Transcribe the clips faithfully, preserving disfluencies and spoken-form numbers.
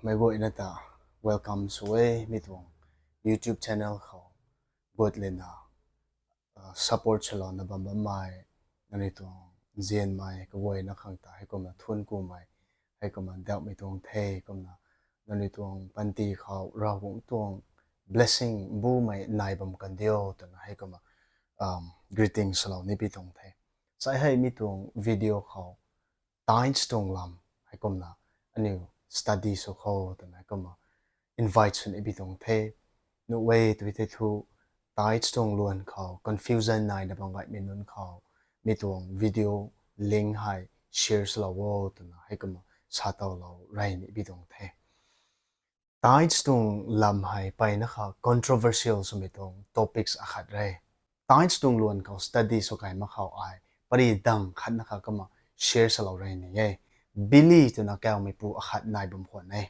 Meic guayna ta welcome sw e mi tuang YouTube channel khou. Gut lena support swlouna bam bammei nangniw tuang nzianmei kaguayna khang ta heikumna thuanc kumei, heikumna dauhmei tuang the. Kumna nangniw tuang panty khou Ravguangc tuang blessing bumei nai bam kan diu twna heikumna greeting swlou ni pi tuang the. Sai hei mi tuang video khou tithes tuang lam heikumna aniu study sw khou twna heikumna invite sw ni pi tuang the. Nuh e tw thei thu tithes tuang luan khou confusion naina bam gaymei nunc khou mi tuang video link hei share swlou o twna heikumna sa towlou rey ni pi tuang the. Tithes tuang lam hei mpeyna kha controversial swmei tuang topics akhat re. Tithes tuang luan khou study sw kai mak khou ai pary dang khatna kha kumna share swlou rey ni e. Billy twna kawmeipu akhat nai bam khwan e.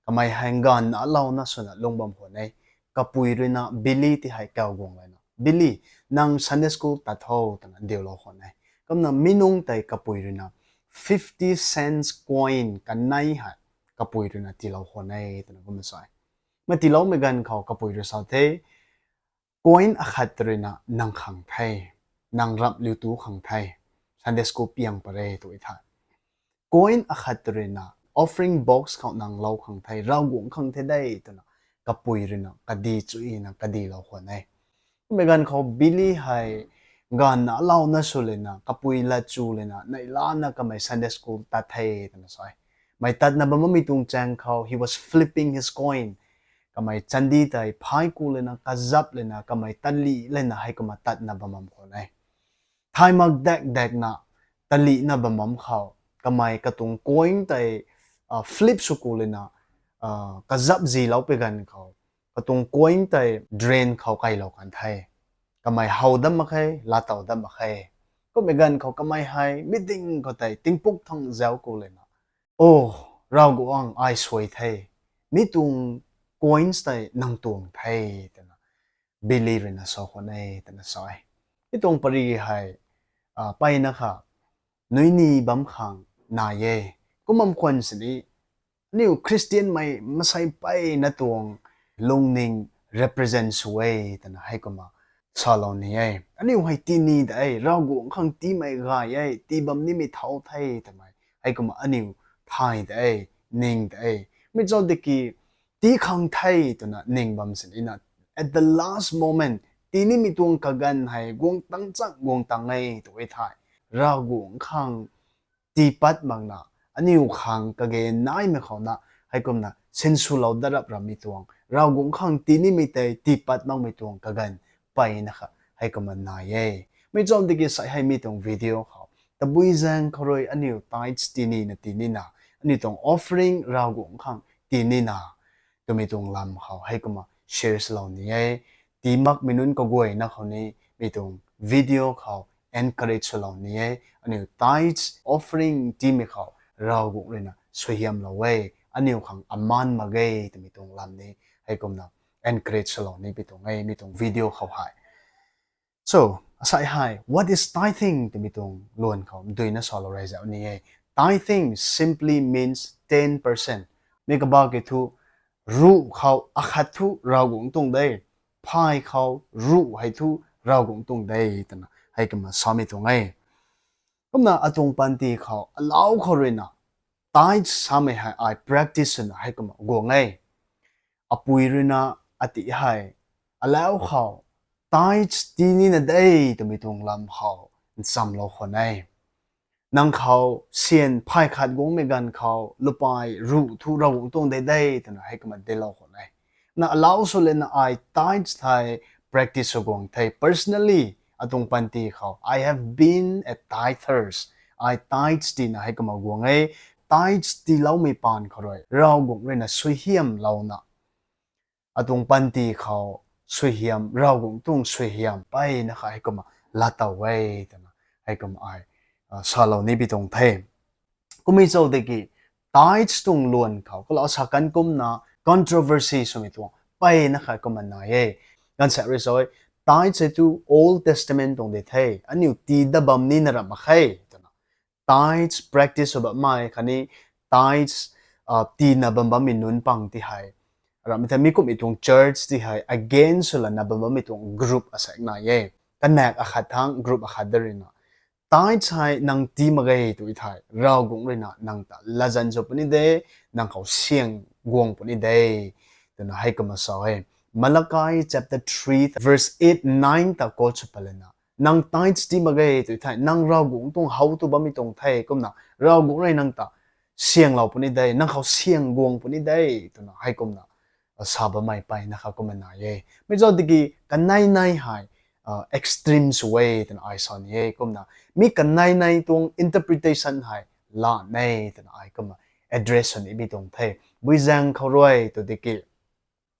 Kamei hei nganvna alouna swna lung bam khwan e. Kapui ruina Billy ti hei kaw guang lana, Billy, nang Sunday school tat tho twna diulou khwan e. Kumna mi nungc tei kapui ruina fifty cents coin kanei hei kapui ruina tiilou khwan e twna kumna sa e. Kumna tiiloumei ganv khou kapui rui sa the, coin akhat ruina nang khang the, nang ramhliu tu khang the, Sunday school piang pat re tw e the. Coin akhat ruina offering box khou nang lou khang the, Ravguangc khang the de twna kapui ruina kadi chuyna kadilou khwan e. Kummei ganv khou Billy hei nganvna alouna sw lana, kapui lat chu lana, neihlana kamei Sunday school tat the twna sa e. Mei tatna bam bammei tuang chaeng khou he was flipping his coin. Kamei chandi tei phay ku lana, kazap lana, kamei talih lana heikumna tatna bam bam khwan e. Thay mak dak dakna talihna bam bam khou kamei katuang coin tei flip sw ku lana, kazap zilou pui ganv khou katuang coin tei drain khou kailou kan the. Kamei how dat mak khe, laatow dat mak khe. Kummei ganv khou kamei hei meeting khou tei tingpuk thang zauc ku lana, O Ravguangc, ai suai the, mi tuang coins tei nang tuang the twna Billy ruina sa khwan e twna sa e. Mi tuang pary hei mpeyna kha nui ni bam khang nai e. Kum bam khwan sini aniu Christian mei maansei mpeyna tuang lungning represent sw e twna heikumna salou ni e. Aniu hei tii ni de, Ravguangc khang tiimei gay e, tii bam nimei thau the twmei heikumna aniu thay de, ning de. Mi zauc tiki tii khang the twna ning bam sinina, at the last moment tii nimei tuang kaganv hei guang tang chak guang tang e tw e the. Ravguangc khang tii pat makna aniu khang kage naimei khouna heikumna sinswlou dat rap rammei tuang, Ravguangc khang tii nimei tei tii pat makmei tuang kaganv mpeyna kha heikumna nai e. Mi zauc tiki sai hei mi tuang video khou tabui zaeng khou rui aniu tithes tii nina tii nina, aniu tuang offering Ravguangc khang tii nina twmei tuang lam khou heikumna share swlou ni e. Tii makmei nunc kaguayna khou ni mi tuang video khou encourage swlou ni e. Aniu tithes offering tiimei khou Ravguangc ruina suaihiamlou e, aniu khang amaan mak ge twmei tuang lam ni heikumna encourage swlou ni pi tuang e mi tuang video khou hei. So asai hei what is tithing twmei tuang luan khou duina salou rey zauc ni e. Tithing simply means ten percent. Mi kabah ki thu ruh khou akhat thu Ravguangc tuang de, phay khou ruh hei thu Ravguangc tuang de twna heikumna samei tuang e. Kumna atuang panty khou alau khou ruina tithes samei hei ai practice swna heikumna guang e. Apui ruina ati hei alau khou tithes tii nina de twmei tuang lam khou nchamlou khwan e. Nang khou syan phay khat guangmei ganv khou lupai ruh thu Ravguangc tuang de de twna heikumna delou khwan e. Na alau sw lana ai tithes thei practice sw guang the. Personally atuang panty khou I have been a tithers. Ai tithes tiina heikumna guang e. Tithes tiiloumei paan khou rui Ravguangc ruina suaihiamlouna atuang panty khou suaihiam, Ravguangc tuang suaihiam mpeyna kha heikumna laatow e twna heikumna ai salou ni pi tuang the. Kummei zauc tiki tithes tuang luan khou kalou sa kan kumna controversy swmei tuang mpeyna kha kumna nai e. Gaanvsaekc rui sa e, tithes hei thu Old Testament tuang de the, aniu tii dat bam nina ramh mak khe twna tithes practice sw bammei khatni tithes tina bam bammei nunc pang ti hei, ramei thei mi kumhmei tuang church ti hei against swlana bam bammei tuang group asaekc nai e. Kanak akhat thang group akhat da ruina, tithes hei nang tii mak ge tu thei Ravguangc ruina nang ta latzan sw puni de, nang khou syang guang puni de, twna hei kumna sa e. Malachi chapter three verse eight nine ta quote sw patlana, nang tithes tii mak ge tu thei nang Ravguangc tuang how tu bammei tuang the, kumna Ravguangc rui nang ta syanglou puni de, nang khou syang guang puni de, twna hei kumna sa bammei peyna kha kumna nai e. Mi zauc tiki kanei nei hei extreme sw e twna ai sa ni e. Kumna mi kanei nei tuang interpretation hei laa ne twna ai kumna address sw nimei tuang the. Buizaeng khou rui tu tiki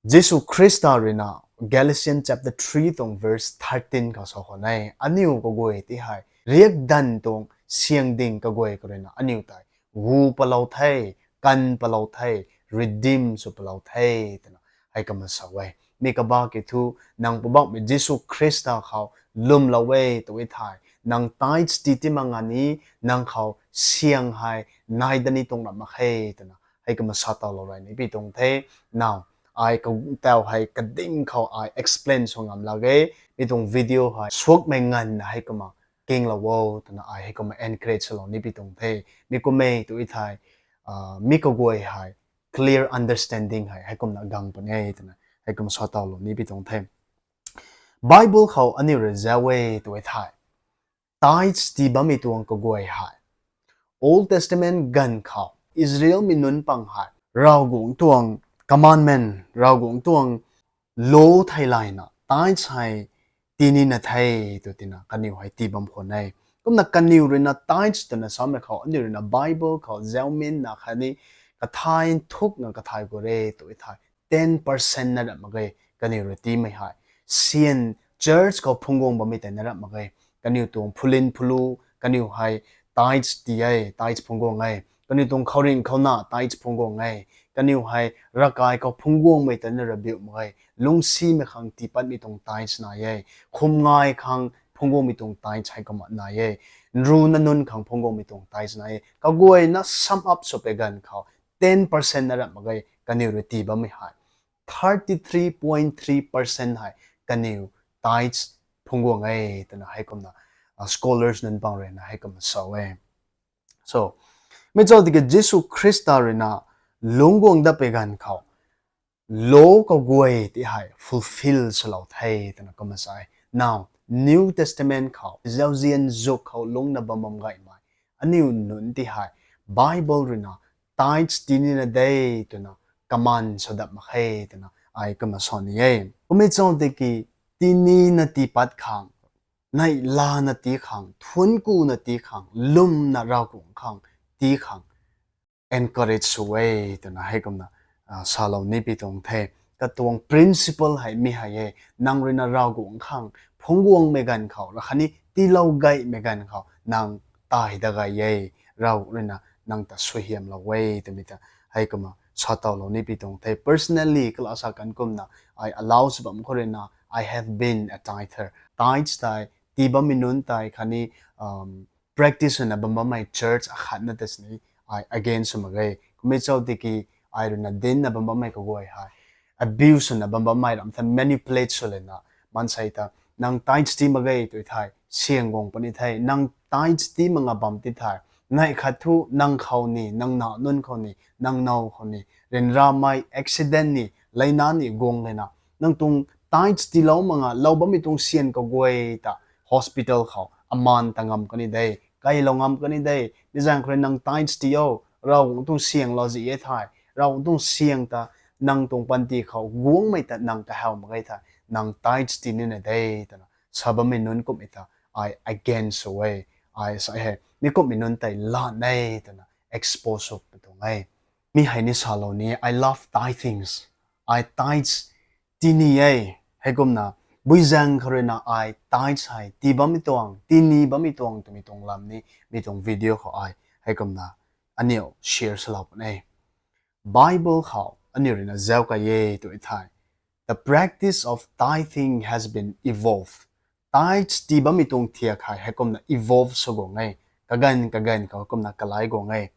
Jisu Khrista ruina Galatians chapter three tuang verse thirteen khou sa khwan e, aniu kaguay ti hei riakdanv tuang syang ding kaguay khou ruina aniu tei gu palou the, kan palou the, redeem sw palou the, twna hei kumna sa e. Mi kaba ki thu, nang Poubauhmei Jisu Khrista khou lwmlou e tu thei nang tithes tii ti mak nga ni, nang khou syang hei nai da ni tuang ram mak khe, twna hei kumna sa tawlou rey ni pi tuang the. Now, ai ka- tau hei kading khou ai explain sw ngam lak e. Mi tuang video hei suakmei nganvna hei kumna kinglou o twna ai hei kumna encourage swlou ni pi tuang the. Mi kum e tu thei mi kaguay hei clear understanding hei hei kumna gang puni e twna hei kumna sa tawlou ni pi tuang the. Bible khou aniu rui zauc e tu thei, tithes tii bammei tuang kaguay hei Old Testament ganv khou Israelmei nunc pang hei Ravguangc tuang commandment, Ravguangc tuang law theilayna tithes hei tii nina the tw tina kaniw hei tii bam khwan e. Kumna kaniw ruina tithes twna samei khou aniu ruina Bible khou zauminna khatni kathay nthukna kathay khou re tu thei ten percent na ram mak ge kaniw rui tiimei hei. Syan church khou phungc guang bammei tei na ram mak ge. Kaniw tuang phulin phulu, kaniw hei tithes tii e, tithes phungc guang e. Kaniw tuang khouringh khouna tithes phungc guang e. Kaniw hei ravkai khou phungc guangmei tei na rabiu mak ge. Lungcsimei khang tii patmei tuang tithes nai e. Khum ngai khang phungc guangmei tuang tithes hei kumna nai e. Nruna nunc khang phungc guangmei tuang tithes nai e. Kaguayna sum up sw pei ganv khou ten percent na ram mak ge kaniw rui tii bammei hei. Thirty three point three percent hei kaniw tithes phungc guang e twna hei kumna scholars nunc pang ruina hei kumna sa e. So, mi zauc tiki Jisu Khrista ruina lungc guang dat pei ganv khou law kaguay ti hei fulfill swlou the twna kumna sa e. Now, New Testament khou zauzian zuk khou lungcna bam bam gaymei aniu nunc ti hei Bible ruina tithes tii nina de twna command sw dat mak khe twna ai kumna sa ni e. Kummei zauc tiki tii nina tii pat khang, neih lana tii khang, thuanckuna tii khang, lwmna Ravguangc khang tii khang encourage sw e twna hei kumna salou ni pi tuang the. Katuang principle hei mi hei e, nang ruina Ravguangc khang phungc guangmei ganv khou, ra khatni tiilou gaymei ganv khou nang tai dat gay e, Ravguangc ruina nang ta suaihiamlou e twmei ta hei kumna sa tawlou ni pi tuang the. Personally kala sa kan kumna ai allow sw bam khou ruina I have been a tither. Tithes tei tii bammei nunc tei khatni practice swna bam bammei church akhatna ta sini ai against sw mak ge. Kummei zauc tiki ai ruina dinna bam bammei kaguay hei abuse swna bam bammei ram the, manipulate sw lana, maansei ta nang tithes tii mak ge tu thei syang guang puni the, nang tithes tii mak nga bam ti thei neih khat thu nang khou ni, nang nac nunc khou ni, nang now khou ni ryanramei accident ni, leina ni guang lana, nang tuang tithes tiilou mak nga lou bammei tuang syan kaguay ta hospital khou amaan ta ngam kani de, kailou ngam kani de. Mi zaeng khou rui nang tithes tii o, Ravguangc tuang syan lou zi e thei, Ravguangc tuang syan ta nang tuang panty khou guangmei ta nang kahaw mak ge thei, nang tithes tii nina de twna sa bammei nunc kumhmei ta ai against sw e. Ai sa hei mi kumhmei nunc tei laa ne twna expose sw pi tuang e. Mi hei ni salou ni, I love tithings. Ai tithes tii ni e. Heikumna buizaeng khou ruina ai tithes hei tii bammei tuang, tii ni bammei tuang twmei tuang lam ni mi tuang video khou ai heikumna aniu share salou puni e. Bible khou aniu ruina zauc kay e tu thei, the practice of tithing has been evolved. Tithes tii bammei tuang thiak hei heikumna evolve sw guang e. Kaganv kaganv khou heikumna kalai guang e.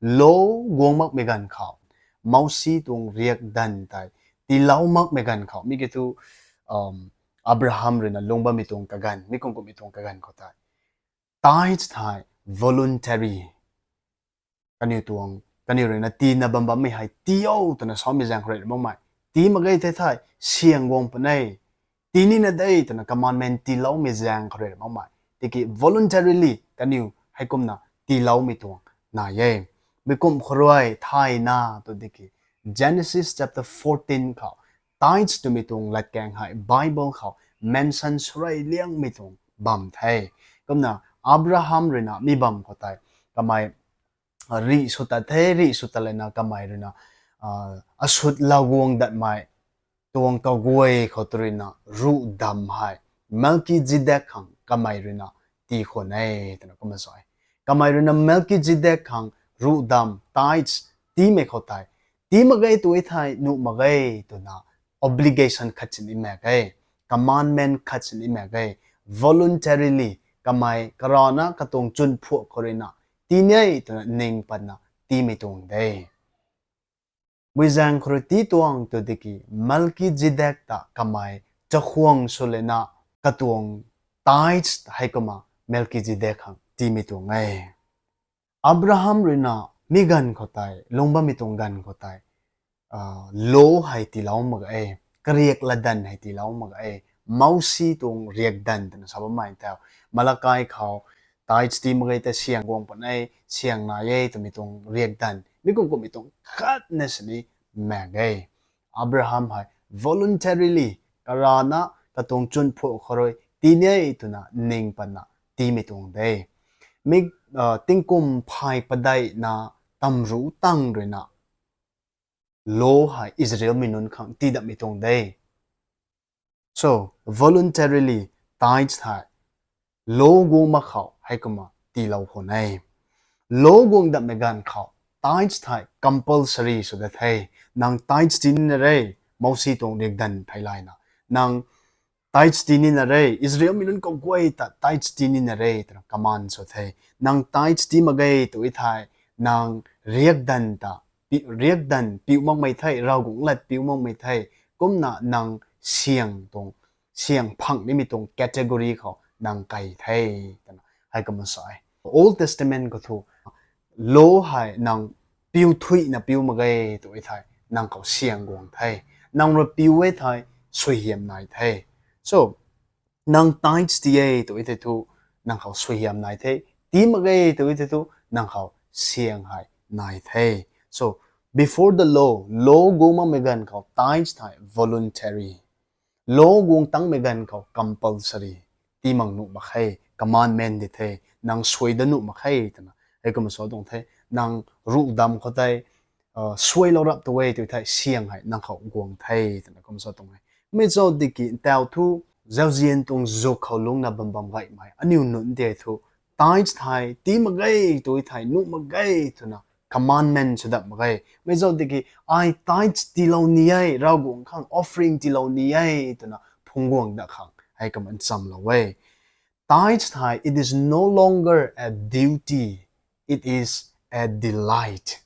law guang makmei ganv khou, Mousi tuang riakdanv tei tiilou makmei ganv khou, mi ki thu, um, Abraham ruina lungc bammei tuang kaganv, mi kum kumhmei tuang kaganv khou tei, tithes thei voluntary, kaniw tuang, kaniw ruina tiina bam bammei hei tii o twna samei zaeng khou rui makmei, tii mak ge thei thei, siang guang puni, tii nina de twna commandment tiiloumei zaeng khou rui makmei, tiki voluntarily kaniw heikumna tiiloumei tuang nai e. Mi kum khou rui thayna tu tiki, Genesis chapter fourteen khou, tithes twmei tuang latkaeng hei Bible khou mention swrey liangmei tuang bam the. Kumna Abraham ruina mi bam khou tei, kamei, ah, rih sw tat the, rih sw tat lana kamei ruina, ah, asut laguang datmei tuang kaguay khou tu ruina ruhdam hei Melchizedek khang kamei ruina tii khwan e twna kumna sa e. Kamei ruina Melchizedek khang ruhdam, tithes, tiimei khou tei, tii mak ge tu thei nuh mak ge twna obligation khat sini mak ge, commandment khat sini mak ge, voluntarily kamei karana katuang chwn phuak khou ruina tii ni e twna ning patna tiimei tuang de. Mui zaeng khou rui tii tuang tu tiki, Melchizedek ta kamei chakhwang sw lana katuang tithes heikumna Melchizedek khang tiimei tuang e. Abraham ruina mi ganv khou tei, lungc bammei tuang ganv khou tei, ah, law hei tiilou mak ge, kariak latdanv hei tiilou mak ge, Mousi tuang riakdanv twna sa bammei tei, Malakai khou, tithes tii mak ge tei siang guang puni, siang nai e twmei tuang riakdanv, mi kum kumhmei tuang khatna sini mak ge. Abraham hei voluntarily, karana katuang chwn phuak khou rui tii ni e twna ning patna tiimei tuang de. Mi, ah, tingkum phay padeihna tamru tang ruina law hei Israelmei nunc khang tii datmei tuang de. So, voluntarily tithes hei law guang mak khou heikumna tiilou khwan e. Law guang datmei ganv khou tithes hei compulsory sw dat the. Nang tithes tii nina re, Mousi tuang riakdanv theilayna. Nang tithes tii nina re, Israelmei nunc kaguay ta tithes tii nina re twna command sw the. Nang tithes tii mak ge tu thei, nang riakdanv ta, pi-, riakdanv piu makmei the, Ravguangc lat piu makmei the, kumna nang siang tuang, siang phang nimei tuang category khou nang kai the twna heikumna sa e. Old Testament khou thu, law hei nang piu thuina piu mak ge tu thei, nang khou siang guang the. Nang rui piu e thei, suaihiam nai the. So, nang tithes tii e tu thei thu, nang khou suaihiam nai the. Tii mak ge tu thei thu, nang khou siang hei nai the. So, before the law, law guang makmei ganv khou tithes thei voluntary. Law guang tangmei ganv khou compulsory. Tii mak nuh mak khe, commandment di the, nang suai dat nuh mak khe twna heikumna sa tuang the. Nang ruhdam khou tei, ah, suailou rap tu e tu thei siang hei nang khou guang the twna kum sa tuang e. Mi zauc tiki ntau thu, zauzian tuang zuk khou lungcna bam bam gaymei aniu nunc tei thu, tithes thei tii mak ge tu thei nuh mak ge twna commandment sw dat mak ge. Mi zauc tiki, ai tithes tiilou ni e, Ravguangc khang offering tiilou ni e twna phungc guang dat khang heikumna nchamlou e. Tithes thei, it is no longer a duty, it is a delight.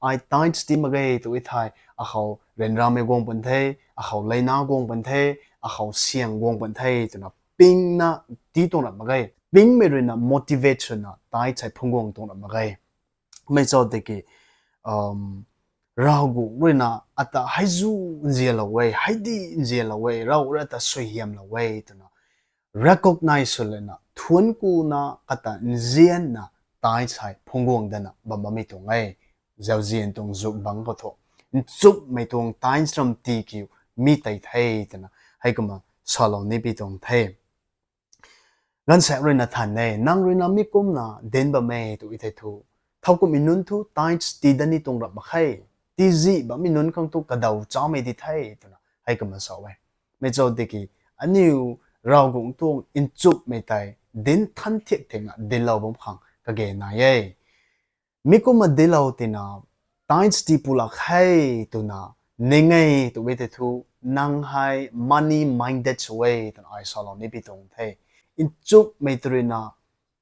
Ai tithes tii mak ge tu thei, akhou ryanramei guang pun the, akhou leina guang pun the, akhou siang guang pun the twna pingna tii tuang rap mak ge. Pingmei ruina motivate swna tithes hei phungc guang tuang rap mak ge. Mi zauc tiki, um, Ravguangc ruina ata heizu nzianlou e, heidi nzianlou e, Ravguangc rui ata suaihiamlou e twna recognize sw lana, thuanc kuna kata nzianna tithes hei phungc guang datna bam bammei tuang e. Zauzian tuang zuk bangc khou thu, nchumhmei tuang tithes ram tiikiu mi tei the twna heikumna salou nipui tuang the. Gaanvsaekc ruina than e, nang ruina mi kumna dinc bam e tu thei thu, thowkumhmei nunc thu tithes tii dat ni tuang rap mak khe, tiizih bammei nunc khang thu kadaw chamei di the twna heikumna sa e. Mi zauc tiki, aniu Ravguangc tuang nchumhmei tei dinc than thiak thiakna dinclou bam khang kage nai e. Mi kumna dinclou tina, tithes tii pulak khe twna ning e tu thei thu, nang hei money minded sw e twna ai salou nipui tuang the. Nchumhmei tei ruina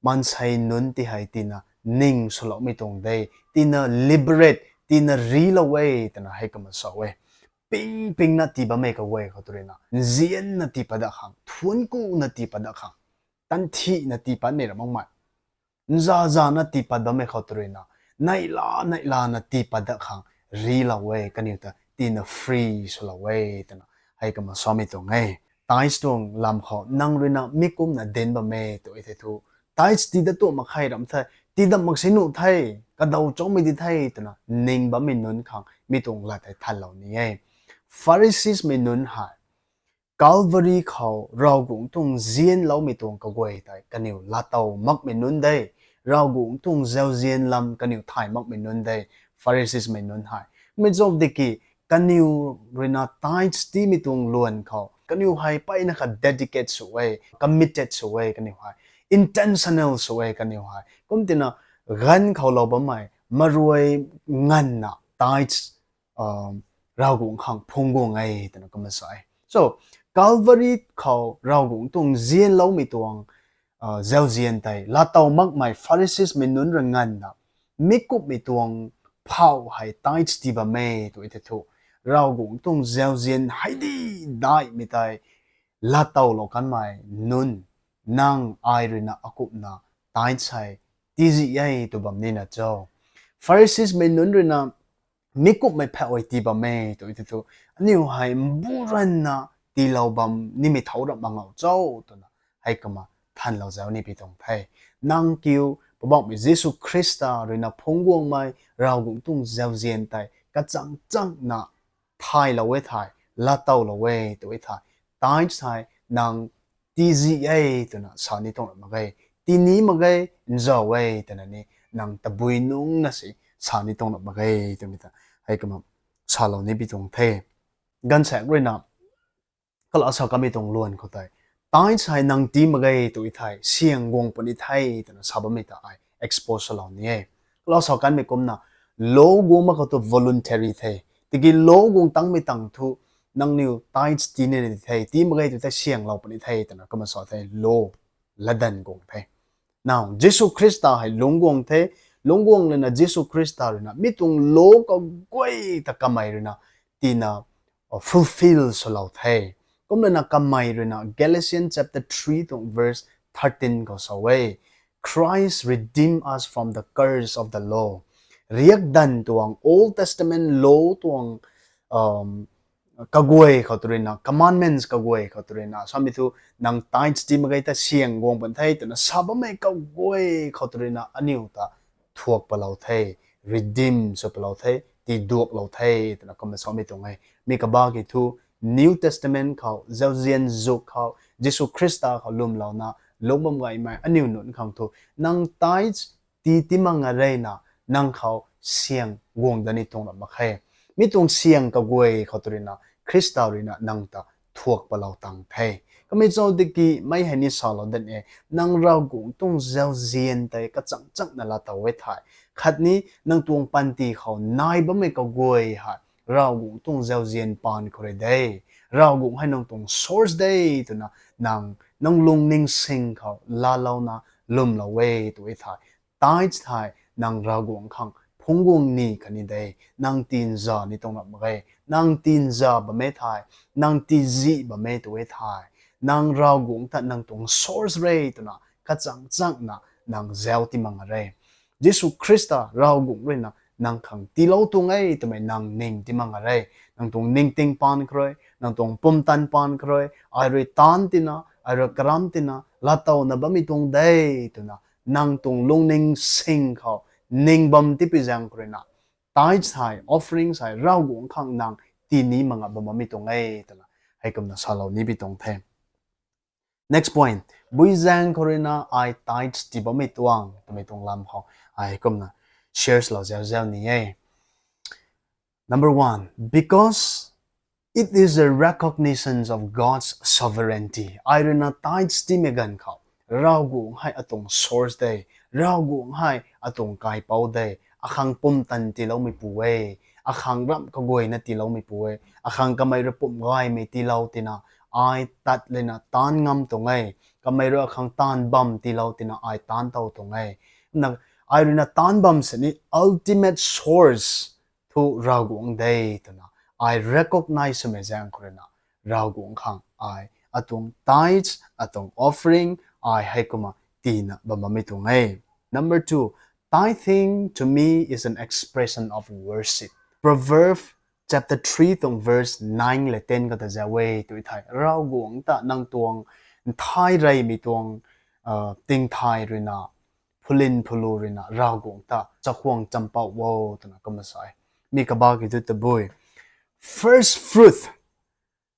maansei nunc ti hei tina ning swloumei tuang de, tina liberate, tina rilou e twna hei kumna sa e. Ping pingna tii bammei kaguay khou tw ruina, nzianna tii pat dat khang, thuanc kuna tii pat dat khang, tanthihna tii patmei ra makmei, nza zana tii pat bammei khou tw ruina, neihla neihlana tii pat dat khang, rilou e kaniw ta, tina free swlou e twna hei kumna samei tuang e. Tithes tuang lam khou nang ruina mi kumna dinc bam e tw e thei thu, tithes tii dat tuang mak khe ram the, tii dat mak si nuh the, kadaw chaumei di the twna ning bammei nunc khang mi tuang lat hei thanlou ni e. Phariseesmei nunc hei Calvary khou Ravguangc tuang nzianloumei tuang kaguay tei kaniw laatow makmei nunc de, Ravguangc tuang zauzian lam kaniw thay makmei nunc de, Phariseesmei nunc hei. Kumei zauc tiki, kaniw ruina tithes tiimei tuang luan khou kaniw hei mpeyna kha dedicate sw e, committed sw e kaniw hei, intentional sw e kaniw hei. Kumtina ganv khou lou bammei maruai nganvna tithes Ravguangc khang phungc guang e twna kumna sa e. So, Calvary khou Ravguangc tuang nzianloumei tuang zauzian tei laatow makmei Phariseesmei nunc rui nganvna, mi kumhmei tuang phauh hei tithes tii bam e tw e thei thu, Ravguangc tuang zauzian hei di daihmei tei laatowlou kanmei nunc, nang ai ruina akumhna tithes hei tiizih e tw bam nina cho? Phariseesmei nunc ruina mi kumhmei phauh hei tii bam e tw e thei thu, aniw hei mbu ranna tiilou bam nimei thau ram mak ngau cho twna hei kumna thanlou zauc ni pi tuang the. Nang kiu Poubauhmei Jisu Khrista ruina phungc guangmei Ravguangc tuang zauzian tei kachang changna thaylou e thei, laatowlou e tw e thei, tithes hei nang tiizih e twna sa ni tuang ram mak ge, tii ni mak ge, nzauc e twna ni nang tabui nungcna si sa ni tuang ram mak ge twmei ta hei kumna salou ni pi tuang the. Gaanvsaekc ruina kalam sa kanmei tuang luan khou tei, tithes hei nang tii mak ge tw e thei, syang guang puni the twna sa bammei ta ai expose swlou ni e. Kalam sa kanmei kumna, law guang mak khou tu voluntary the. Tiki law guang tangmei tang thu, nangniw tithes tii ni the, tii mak ge tw thei syanglou puni the twna kumna sa the, law, latdanv guang the. Now, Jisu Khrista hei lungc guang the, lungc guang lana Jisu Khrista ruina mi tuang law kaguay ta kamei ruina tina fulfill swlou the. Kumlana kamei ruina Galatians chapter three tuang verse thirteen khou sa e, Christ redeemed us from the curse of the law. Riakdanv tuang, Old Testament law tuang kaguay khou tw ruina, commandments kaguay khou tw ruina, samei thu nang tithes tii mak ge ta syang guang pun the twna sa bammei kaguay khou tw ruina aniw ta thuak palou the, redeem sw palou the, tiiduaklou the twna kumna samei tuang e. Mi kaba ki thu New Testament khou, zauzian zuk khou, Jisu Khrista khou lwmlouna lungc bam gaymei aniw nunc khang thu, nang tithes tii ti mak nga reyna, nang khou syang guang dat ni tuang ram mak khe. Mi tuang syang kaguay khou tw ruina, Khrista ruina nang ta thuak palou tang the. Kamei zauc tiki mei hei ni salou dat e, nang Ravguangc tuang zauzian tei kachang changna laatow e thei, khatni nang tuang panty khou nai bammei kaguay hei Ravguangc tuang zauzian paan khou rui de, Ravguangc hei nang tuang source de twna nang, nang lungning sing khou laalouna lwmlou e tw e thei, tithes hei nang Ravguangc khang phungc guang ni khatni de, nang tinza ni tuang ram mak ge, nang tinza bam e thei, nang tiizih bam e tw e thei, nang Ravguangc ta nang tuang source re twna kachang changna nang zauc ti mak nga re. Jisu Khrista Ravguangc ruina nang khang tiilou tuang e twmei nang ning ti mak nga re. Nang tuang ningting paan khou rui, nang tuang pumtan paan khou rui, ai rui taanc tina, ai rui karam tina laatowna bammei tuang de twna nang tuang lungning sing khou ning bam tipui zaeng khou ruina, tithes hei, offerings hei Ravguangc khang nang tii ni mak nga bam bammei tuang e twna hei kumna salou ni pi tuang the. Next point, bui zaeng khou ruina ai tithes tii bammei tuang twmei tuang lam khou ai kumna share lou zauziau ni e. Number one, because it is a recognition of God's sovereignty. Ai ruina tithes tiimei ganv khou, Ravguangc hei atuang source de, Ravguangc hei atuang kaipouc de, akhang pumtan tiiloumeipu e, akhang ramh kaguayna tiiloumeipu e, akhang kamei rui pumh gaymei tiilou tina ai tat lana taanc ngam tuang e, kamei rui akhang taanv bam tiilou tina ai taanc tow tuang e. Na Ai ruina taanc bam sini ultimate source thu Ravguangc de twna ai recognize swmei zaeng khou ruina Ravguangc khang ai atuang tithes, atuang offering ai heikumna tiina bam bammei tuang e. Number two, tithing to me is an expression of worship. Proverb chapter three tuang verse nine le ten khou ta zauc e tw thei, Ravguangc ta nang tuang nthai reymei tuang, uh, tingthai ruina, phulin phulu ruina Ravguangc ta chakhwang champouh o twna kumna sa e. Mi kaba kiu thu tabui first fruit,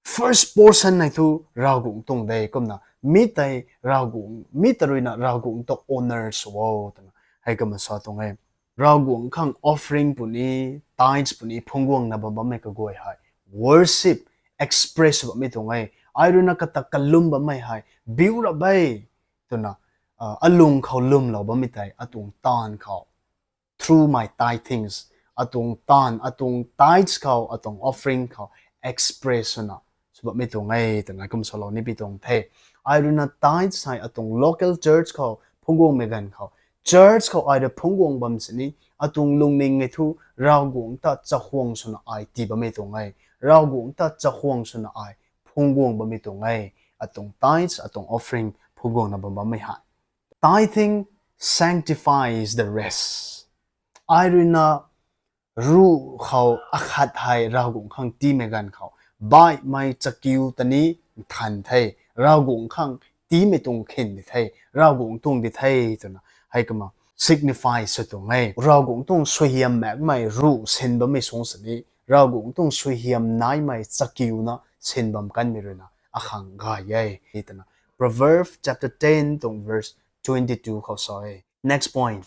first portion hei thu Ravguangc tuang de kumna mi tei Ravguangc, mi ta ruina Ravguangc ta honor sw o twna heikumna sa tuang e. Ravguangc khang offering puni, tithes puni phungguangna bam bammei kaguay hei worship express bammei tuang e. Ai ruina kata kalum bammei hei biu ra be twna, uh, alung khou lumlou bammei tei atuang taanv khou, through my tithings, atuang taanv, atuang tithes khou, atuang offering khou express swna sw bammei tuang e twna kum salou ni pi tuang the. Ai ruina tithes hei atuang local church khou phungguangmei ganv khou, church khou ai rui phungguang bam sini atuang lungning e thu Ravguangc ta chakhwang swna ai tii bammei tuang e. Ravguangc ta chakhwang swna ai phungguang bammei tuang e. Atuang tithes, atuang offering phungguangna bam bammei hei. Tithing sanctifies the rest. Ai ruina ruh khou akhat hei Ravguangc khang tiimei ganv khou, baihmei chakiu ta ni nthan the, Ravguangc khang tiimei tuang khin di the, Ravguangc tuang di the twna heikumna signify sw tuang e. Ravguangc tuang suaihiam makmei ruh sin bammei suang sini, Ravguangc tuang suaihiam naimei chakiuna sin bam kanmei ruina akhang gay e twna Proverbs chapter ten tuang verse twenty-two khou sa e. Next point.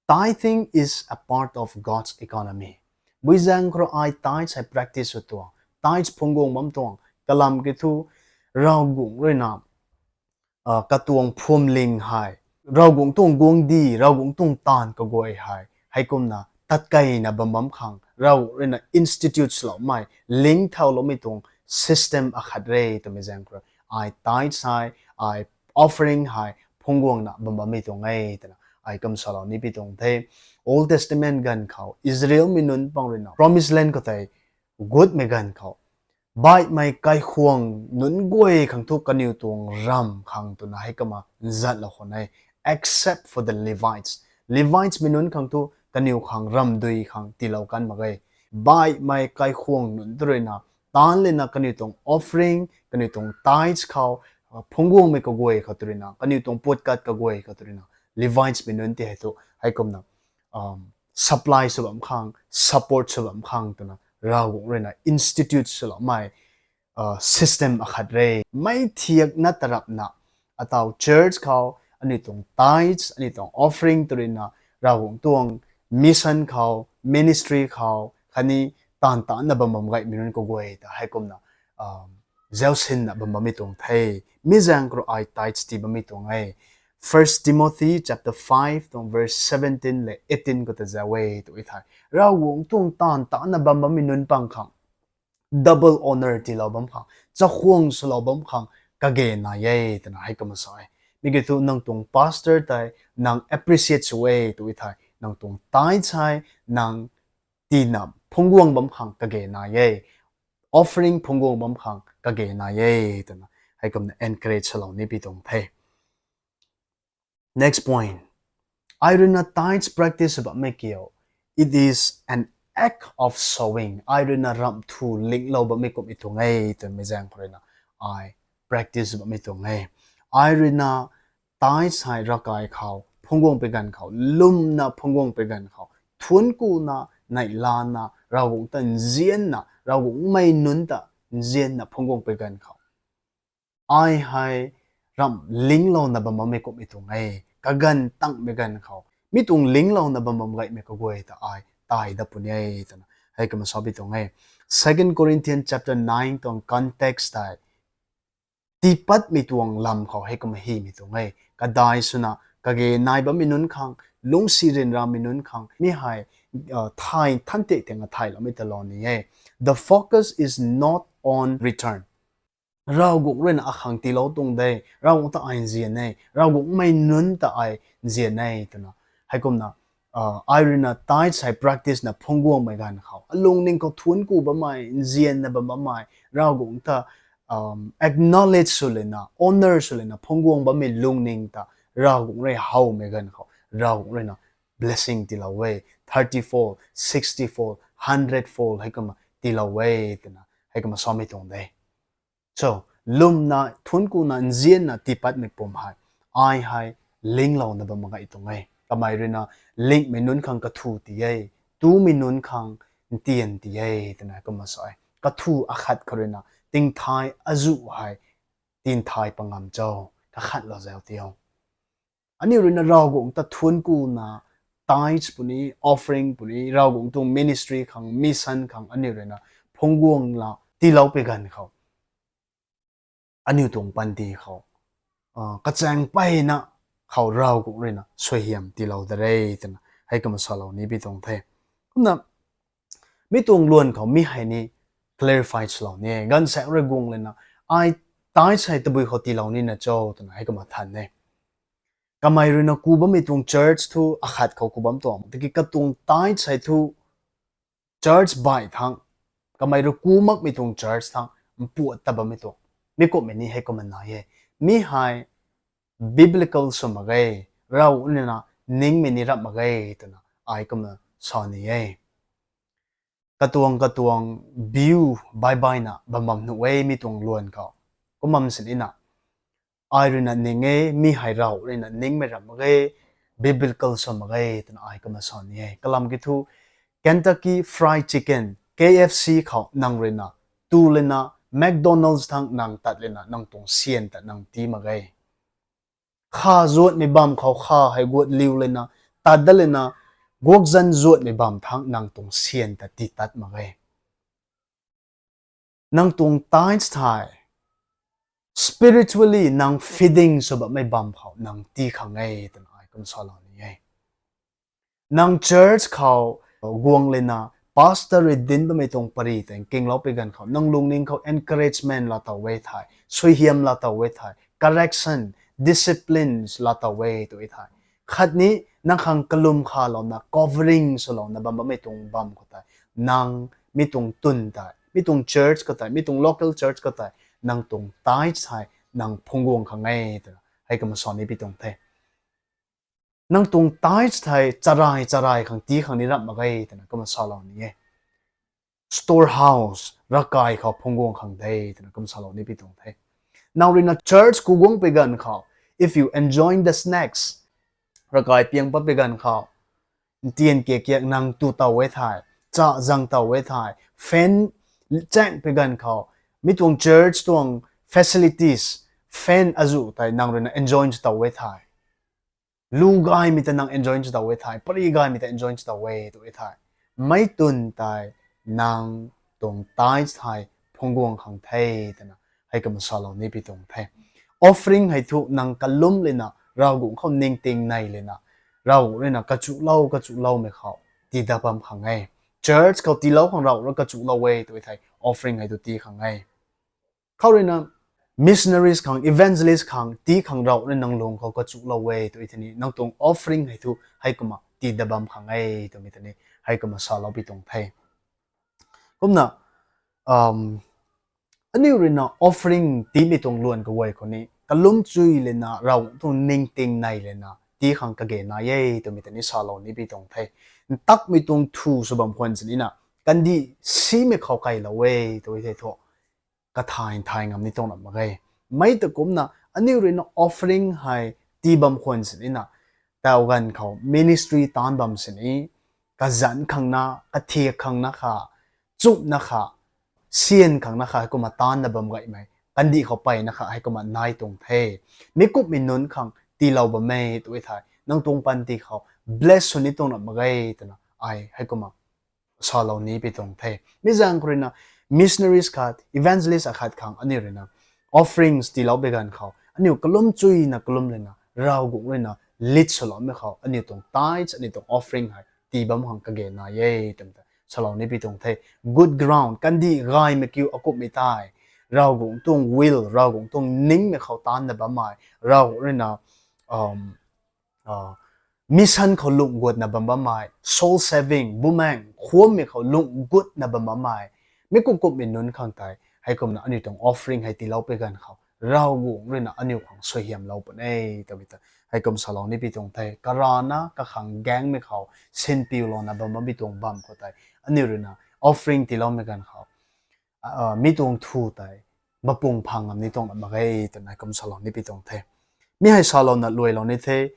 Tithing is a part of God's economy. Buizaeng khou ai tithes hei practice sw tuang, tithes phungguang bam tuang, kalam kiu thu Ravguangc ruina, uh, katuang phuamling hei, Ravguangc tuang guangcdic, Ravguangc tuang taanv kaguay hei heikumna tatkeina bam bam khang Ravguangc ruina institute swloumei, link thauloumei tuang system akhat re twmei zaeng khou ai tithes hei, ai offering hei phungguangna bam bammei tuang e twna ai kum salou ni pi tuang the. Old Testament ganv khou Israelmei nunc pang ruina Promised Land khou tei gutmei ganv khou, baihmei kaikhwang nunc guay khang thu kaniw tuang ramv khang twna heikumna nzatlou khwan e, except for the Levites. Levites mei nunc khang thu kaniw khang ramdui khang tiilou kan mak ge. Baihmei kaikhwang nunc tu ruina, taanc lena kaniw tuang offering, kaniw tuang tithes khou, uh, phungguangmei kaguay khou tu ruina, kaniw tuang puatkat kaguay khou tu ruina, Levites mei nunc ti hei thu heikumna, um, supply sw bam khang, support sw bam khang twna Ravguangc ruina institute swloumei, uh, system akhat re. Mei thiakna tarapna, ataw church khou aniu tuang tithes, aniu tuang offering tu ruina Ravguangc tuang mission khou, ministry khou khatni taanv taanna bam bam gaymei nunc kaguay ta heikumna, um, zausinna bam bammei tuang the. Mi zaeng khou ai tithes tii bammei tuang e. First Timothy chapter five tuang verse seventeen le eighteen khou ta zauc e tw thei, Ravguangc tuang taanv taanna bam bammei nunc pang khang double honor tiilou bam khang, chakhwang swlou bam khang kage nai e twna heikumna sa e. Mi kiu thu nang tuang pastor tei nang appreciate sw e tw thei, nang tuang tithes hei nang tiina phungguang bam khang kage nai e, offering phungguang bam khang kage nai e twna heikumna encourage swlou ni pi tuang the. Next point. Ai ruina tithes practice bammei kiu, it is an act of sowing. Ai ruina ramh thu linglou bammei kumhmei tuang e twmei zaeng khou ruina ai practice bammei tuang e. Ai ruina tithes hei ravkai khou phungguang pui ganv khou, lwmna phungguang pui ganv khou, thuanc kuna, neihlana, Ravguangc ta nzianna, Ravguangc mei nunc ta nzianna phungguang pui ganv khou, ai hei ramh linglouna bam bammei kumhmei tuang e. Kaganv tangmei ganv khou, mi tuang linglouna bam bam gaymei kaguay ta ai tai dat puni e twna heikumna sa pi tuang e. Second Corinthians chapter nine tuang context tei, tiipatmei tuang lam khou heikumna hymei tuang e. Kadai swna kage nai bammei nunc khang, lungcsi ryanramei nunc khang mi hei, uh, thay than tei tengna thayloumei ta lou ni e. The focus is not on return. Ravguangc ruina akhang tiilou tuang de, Ravguangc ta ai nzian e, Ravguangc mei nunc ta ai nzian e twna Heikumna, ai ruina tithes hei practice na phungc guangmei ganv khou, alungning khou thuanc ku bammei, nzianna bam bammei, Ravguangc ta acknowledge sw lana, honor sw lana phungc guang bammei lungning ta Ravguangc rui howmei ganv khou, Ravguangc ruina blessing tiilou e, thirty fold, sixty fold, hundred fold heikumna tiilou e twna heikumna samei tuang de. So, lwmna, thuanc kuna, nzianna tiipatmei pum hei, ai hei linglouna bam mak ge tuang e. Kamei ruina lingmei nunc khang kathu ti e, tumei nunc khang ntian ti e twna kumna sa e. Kathu akhat khou ruina tingthai azuh hei tinthai pangam cho, kakhatlou zau tio. Aniu ruina Ravguangc ta thuanc kuna, tithes puni, offering puni, Ravguangc tuang ministry khang, mission khang aniu ruina phungc guang la tiilou pui ganv khou, aniu tuang panty khou kachaeng peyna khou Ravguangc ruina suaihiam tiilou da re twna heikumna salou ni pi tuang the. Kumna mi tuang luan khou mi hei ni clarify swlou ni e. Gaanvsaekc rui guang lana, ai tithes hei tabui khou tiilou nina cho twna heikumna than e. Kamei ruina ku bammei tuang church thu akhat khou ku bam tuang, tiki katuang tithes hei thu church baih thangc, kamei rui ku makmei tuang church thangc mpuat ta bammei tuang, mi kumhmei ni heikumna nai e. Mi hei biblical sw mak ge, Ravguangc ruina ningmei ni ramh mak ge twna ai kumna sa ni e. Katuang katuang view baih baihna bam bam nuh e mi tuang luan khou. Kum bam sini na, ai ruina ning e, mi hei Ravguangc ruina ningmei ramh mak ge, biblical sw mak ge twna ai kumna sa ni e. Kalam kiu thu, Kentucky Fried Chicken, K F C khou nang ruina tu lana, McDonald's thangc nang tat lana nang tuang syan ta nang tii mak ge. Kha zuatmei bam khou kha hei guat liu lana, tat dat lana, guakzan zuatmei bam thangc nang tuang syan ta tii tat mak ge. Nang tuang tithes thei spiritually nang feeding sw bammei bam khou nang tii khang e twna ai kumna salou ni e. Nang church khou guang lana, pastor rui dinc bammei tuang pary tei nkinglou pui ganv khou nang lungning khou encouragement laa tow e thei, suaihiam laa tow e thei, correction, disciplines laa tow e tw e thei, khatni nang khang kalum khalouna, covering swlouna bam bammei tuang bam khou tei, nang mi tuang twn tei, mi tuang church khou tei, mi tuang local church khou tei nang tuang tithes hei nang phungc guang khang e twna heikumna sa ni pi tuang the. Nang tuang tithes thei charai charai khang tii khang ni ramh mak ge twna kumna salou ni e. Storehouse, ravkai khou phungc guang khang de twna kumna salou ni pi tuang the. Nang ruina church ku guang pui ganv khou, if you enjoying the snacks, ravkai piang pat pui ganv khou, ntian kiak kiak nang tu tow e thei, cha zang tow e thei, fan chaeng pui ganv khou, mi tuang church tuang facilities, fan azuh tei nang ruina enjoy sw tow e thei, lu gaymei ta nang enjoy sw tow e thei, pary gaymei ta enjoy sw tow e tw e thei, mei twn tei nang tuang tithes hei phungc guang khang the twna heikumna salou ni pi tuang the. Offering hei thu nang kalum lana, Ravguangc khou ningting nei lana, Ravguangc ruina kachuhlou kachuhloumei khou tii dat bam khang e. Church khou tiilou khang Ravguangc rui kachuhlou e tw e thei, offering hei thu tii khang e. Khou ruina missionaries khang, evangelist khang tii khang Ravguangc rui nang lung khou kachuhlou e tw e thei ni, nang tuang offering hei thu heikumna tii dat bam khang e twmei tei ni heikumna salou pi tuang the. Kumna, aniu ruina offering tiimei tuang luan kaguay khou ni kalum chui lana, Ravguangc tuang ningting nei lana tii khang kage nai e twmei tei ni salou ni pi tuang the. Ntakmei tuang thu sw bam khwan sini na, kandih simei khou kailou e tw e thei thu, kathay nthay ngam ni tuang ramh mak ge. Mei ta kumcna aniu ruina offering hei tii bam khwan sini na, taw ganv khou ministry taanc bam sini, kazanc khang na, kathiak khang na kha, chumna kha, syan khang na kha heikumna taanc na bam gaymei, kandih khou peyna kha heikumna nai tuang the. Mi kumhmei nunc khang tiilou bam e tw e thei, nang tuang panty khou bless sw ni tuang ramh mak ge twna ai heikumna salou ni pi tuang the. Mi zaeng khou ruina missionaries khat, evangelist akhat khang aniu ruina offerings tiilou pui ganv khou, aniu kalum chuyna kalum lana Ravguangc ruina lead swloumei khou aniu tuang tithes, aniu tuang offering hei tii bam khang kage nai e twmei ta salou ni pi tuang the. Good ground, kandih gaymei kiu akumhmei tei, Ravguangc tuang will, Ravguangc tuang ningmei khou taanc na bammei, Ravguangc ruina mission khou lungh gutna bam bammei, soul saving, bumaeng khwammei khou lungh gutna bam bammei, mi kum kumhmei nunc khang tei, heikumna aniu tuang offering hei tiilou pui ganv khou, Ravguangc ruina aniu khang suaihiamlou puni e twmei ta, heikum salou ni pi tuang the, karana kakhang gaengmei khou, sinpiulouna bam bammei tuang bam khou tei, aniu ruina offering tiiloumei ganv khou, mi tuang thu tei, mapung phang ngam ni tuang mak ge twna heikum salou ni pi tuang the. Mi hei salouna luailou ni the,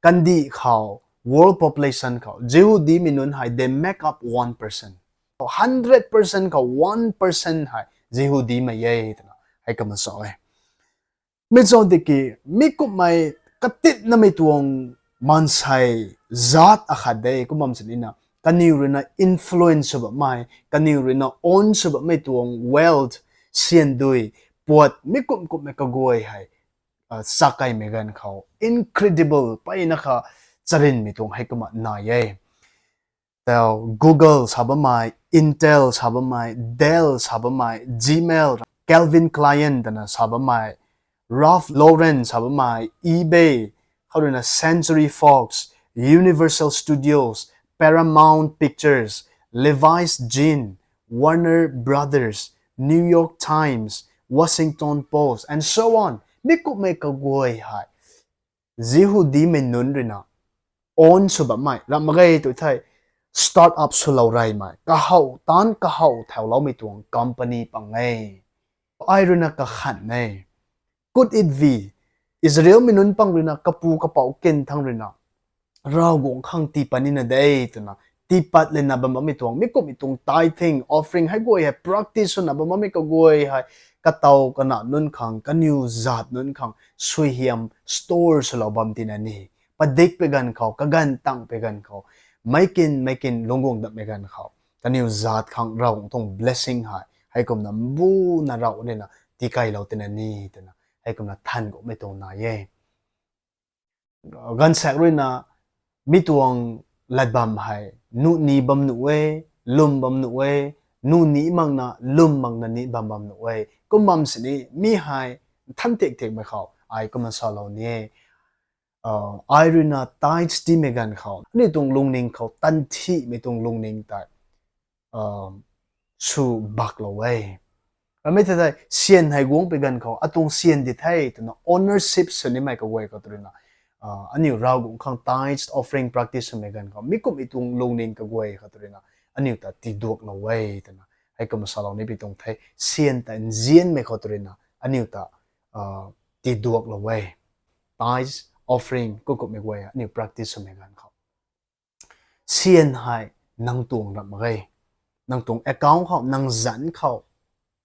kandih khou, world population khou, Jihudimei nunc hei, they make up one percent. Hundred percent khou one percent hei, Jihudimei e twna, heikumna sa e. Mi zauc tiki, mi kumhmei katitnamei tuang maansei zaat akhat de, kum bam sinina, kaniw ruina influence sw bammei, kaniw ruina own sw bammei tuang wealth, syan dui, puat, mi kum kumhmei kaguay hei, chakaimei ganv khou, incredible, peyna kha charynmei tuang heikumna nai e. Tau Google sa bammei, Intel sa bammei, Dell sa bammei, Gmail, Calvin Klein twna sa bammei, Ralph Lauren sa bammei, eBay, khou ruina Century Fox, Universal Studios, Paramount Pictures, Levi's Jeans, Warner Brothers, New York Times, Washington Post, and so on. Mi kumhmei kaguay hei, Jihudimei nunc ruina own sw bammei ramh mak ge tu thei, start up swlou reymei, kahow taanc kahow thauloumei tuang company pang e. Ai ruina kakhan e. Could it be, Israelmei nunc pang ruina kapu kapouc kin thangc ruina, Ravguangc khang tiipat nina de twna, tiipat lana bam bammei tuang, mi kumhmei tuang tithing, offering hei guay hei practice swna bam bammei kaguay hei, katow kana nunc khang, kaniw zaat nunc khang suaihiam store swlou bam tina ni, padikpui ganv khou, kaganv tangpui ganv khou, meic kin meic kin lungc guang datmei ganv khou, kaniw zaat khang Ravguangc tuang blessing hei, heikumna mbuna Rav ruina tikailou tina ni twna, heikumna than kumhmei tuang nai e. Gaanvsaekc ruina, mi tuang lat bam hei, nuh ni bam nuh e, lwm bam nuh e, nuh ni makna, lwm makna ni bam bam nuh e. Kum bam sini, mi hei, nthan tiak tiakmei khou, ai kumna salou ni e. Ai ruina tithes tiimei ganv khou, aniu tuang lungning khou, tanthimei tuang lungning tei, sw baklou e. Ramei thei thei, syan hei guangpui ganv khou, atuang syan di the twna ownership sw nimei kaguay khou tu ruina, aniu Ravguangc khang tithes offering practice swmei ganv khou, mi kumhmei tuang lungning kaguay khou tu ruina, aniu ta tiduaklou e twna, heikumna salou ni pi tuang the, syan ta nzianmei khou tu ruina, aniu ta tiduaklou e. Tithes, offering, kum kumhmei guay aniu practice swmei ganv khou, syan hei nang tuang ramh mak ge. Nang tuang account khou, nang zanc khou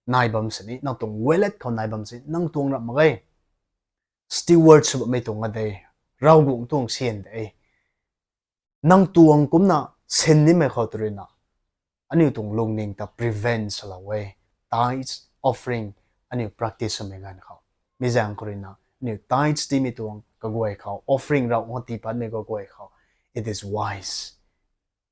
nai bam sini, nang tuang wallet khou nai bam sini, nang tuang ramh mak ge. Steward sw bammei tuang a de, Ravguangc tuang syan de. Nang tuang kumna sin nimei khou tu ruina, aniu tuang lungning ta prevent swlou e. Tithes, offering, aniu practice swmei ganv khou, mi zaeng khou ruina, aniu tithes tiimei tuang kaguay khou, offering Ravguangc tiipatmei kaguay khou, it is wise.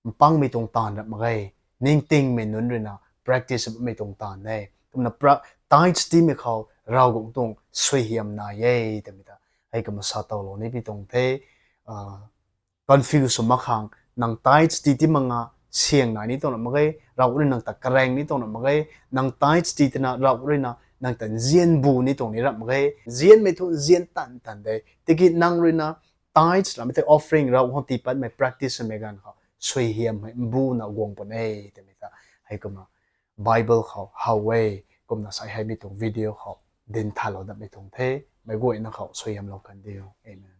Mpangmei tuang taanv ramh mak ge, ningtingmei nunc ruina practice bammei tuang taanv e. Kumna pra-, tithes tiimei khou Ravguangc tuang suaihiam nai e twmei ta, heikumna sa towlou ni pi tuang the. Confuse sw mak khang, nang tithes tii ti makna, syang nai ni tuang ramh mak ge, Rav ruina nang ta karaeng ni tuang ramh mak ge, nang tithes tii tina Rav ruina nang ta nzian bu ni tuang ni ramh mak ge, nzianmei thu nzian tan tan de. Tiki nang ruina tithes ramei tei offering Ravguangc tiipatmei practice swmei ganv khou, suaihiam hei mbuna guang puni e twmei ta, heikumna Bible khou how e, kumna sai hei mi tuang video khou, din thalou datmei tuang the, meic guayna khou suaihiamlou kan diu. Amen.